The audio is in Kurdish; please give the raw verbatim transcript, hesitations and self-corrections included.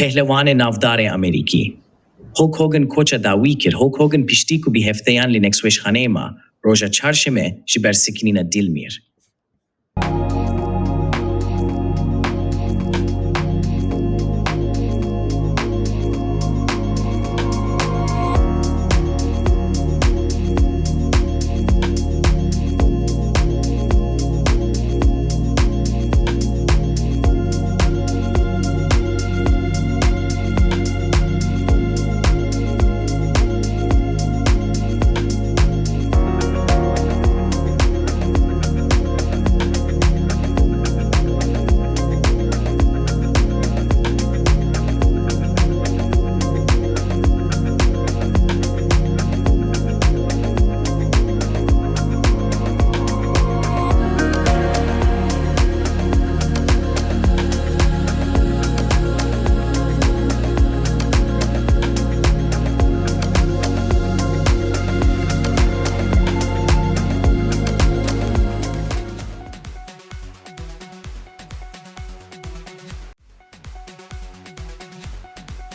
Pehlewanê navdarê Amerîkî Hulk Hogan koça dawî kir. Hulk Hogan piştî ku bi hefteyan li nexweşxaneyê ma, roja çarşemê ji ber sikinîna dilmîr.